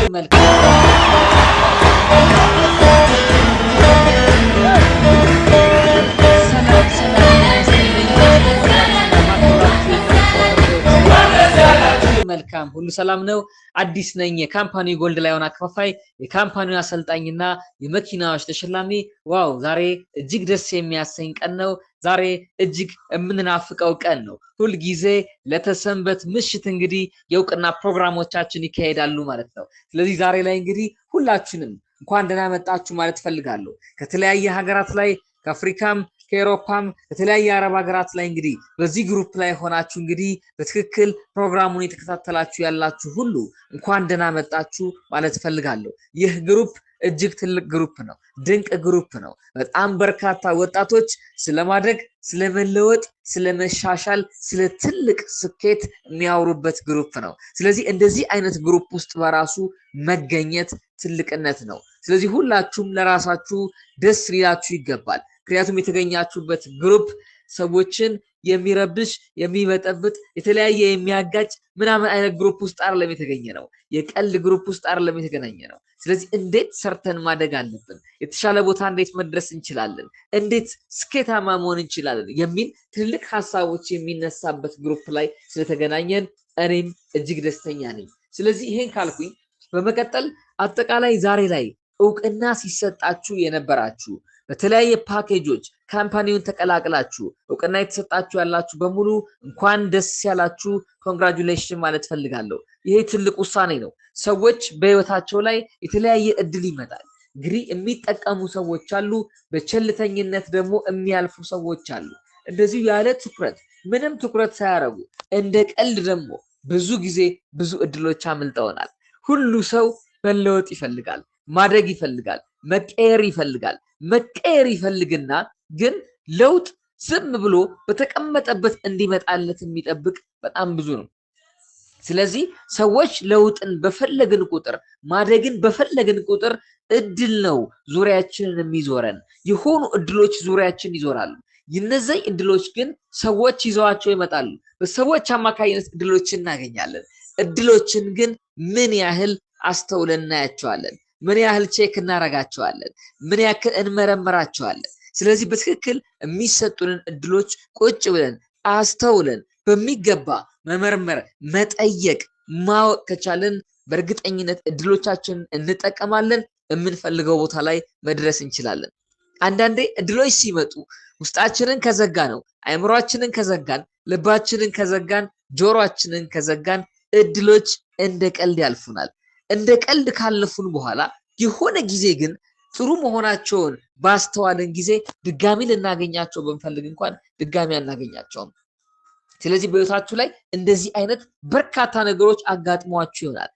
መልካም። ሰላም ሰላም መልካም ሁሉ ሰላም ነው። አዲስ ነኝ፣ የ company Gold Lion አከፋፋይ፣ የ company ው አሰልጣኝና የመኪናዎች ተሸላሚ። Wow፣ ዛሬ እጅግ ደስ የሚያሰኝ ቀን ነው። ዛሬ እጅግ የምንናፍቀው ቀን ነው። ሁልጊዜ ለተሰንበት ምሽት እንግዲህ የእውቅና ፕሮግራሞቻችን ይካሄዳሉ ማለት ነው። ስለዚህ ዛሬ ላይ እንግዲህ ሁላችንም እንኳን ደህና መጣችሁ ማለት እፈልጋለሁ። ከተለያየ ሀገራት ላይ፣ ከአፍሪካም ከኤሮፓም ከተለያየ አረብ ሀገራት ላይ እንግዲህ በዚህ group ላይ ሆናችሁ እንግዲህ በትክክል ፕሮግራሙን የተከታተላችሁ ያላችሁ ሁሉ እንኳን ደህና መጣችሁ ማለት እፈልጋለሁ። ይህ group እጅግ ትልቅ group ነው። ድንቅ group ነው። በጣም በርካታ ወጣቶች ስለማደግ፣ ስለመለወጥ፣ ስለመሻሻል፣ ስለ ትልቅ ስኬት የሚያወሩበት group ነው። ስለዚህ እንደዚህ አይነት group ውስጥ በራሱ መገኘት ትልቅነት ነው። ስለዚህ ሁላችሁም ለራሳችሁ ደስ ሊላችሁ ይገባል። ምክንያቱም የተገኛችሁበት group ሰዎችን የሚረብሽ፣ የሚበጠብጥ፣ የተለያየ የሚያጋጭ ምናምን አይነት group ውስጥ አይደለም የተገኘ ነው። የቀልድ group ውስጥ አይደለም የተገናኘ ነው። ስለዚህ እንዴት ሰርተን ማደግ አለብን፣ የተሻለ ቦታ እንዴት መድረስ እንችላለን፣ እንዴት ስኬታማ መሆን እንችላለን የሚል ትልቅ ሀሳቦች የሚነሳበት group ላይ ስለተገናኘን እኔም እጅግ ደስተኛ ነኝ። ስለዚህ ይሄን ካልኩኝ በመቀጠል አጠቃላይ ዛሬ ላይ እውቅና ሲሰጣችሁ የነበራችሁ፣ በተለያየ ፓኬጆች company ውን ተቀላቅላችሁ እውቅና የተሰጣችሁ ያላችሁ በሙሉ እንኳን ደስ ያላችሁ፣ congratulation ማለት ፈልጋለሁ። ይሄ ትልቅ ውሳኔ ነው። ሰዎች በህይወታቸው ላይ የተለያየ እድል ይመጣል። እንግዲህ የሚጠቀሙ ሰዎች አሉ፣ በቸልተኝነት ደግሞ የሚያልፉ ሰዎች አሉ። እንደዚሁ ያለ ትኩረት፣ ምንም ትኩረት ሳያደርጉ እንደ ቀልድ ደግሞ ብዙ ጊዜ ብዙ እድሎች አምልጠውናል። ሁሉ ሰው መለወጥ ይፈልጋል፣ ማደግ ይፈልጋል፣ መቀየር ይፈልጋል። መቀየር ይፈልግና ግን ለውጥ ዝም ብሎ በተቀመጠበት እንዲመጣለት የሚጠብቅ በጣም ብዙ ነው። ስለዚህ ሰዎች ለውጥን በፈለግን ቁጥር፣ ማደግን በፈለግን ቁጥር እድል ነው ዙሪያችንን የሚዞረን። የሆኑ እድሎች ዙሪያችን ይዞራሉ። እነዚህ እድሎች ግን ሰዎች ይዘዋቸው ይመጣሉ። በሰዎች አማካኝነት እድሎችን እናገኛለን። እድሎችን ግን ምን ያህል አስተውለን እናያቸዋለን? ምን ያህል check እናረጋቸዋለን? ምን ያክል እንመረምራቸዋለን? ስለዚህ በትክክል የሚሰጡንን እድሎች ቁጭ ብለን አስተውለን በሚገባ መመርመር፣ መጠየቅ፣ ማወቅ ከቻልን በእርግጠኝነት እድሎቻችንን እንጠቀማለን፣ የምንፈልገው ቦታ ላይ መድረስ እንችላለን። አንዳንዴ እድሎች ሲመጡ ውስጣችንን ከዘጋ ነው፣ አእምሯችንን ከዘጋን፣ ልባችንን ከዘጋን፣ ጆሮአችንን ከዘጋን እድሎች እንደ ቀልድ ያልፉናል። እንደ ቀልድ ካለፉን በኋላ የሆነ ጊዜ ግን ጥሩ መሆናቸውን ባስተዋልን ጊዜ ድጋሚ ልናገኛቸው ብንፈልግ እንኳን ድጋሚ አናገኛቸውም። ስለዚህ በህይወታችሁ ላይ እንደዚህ አይነት በርካታ ነገሮች አጋጥሟችሁ ይሆናል።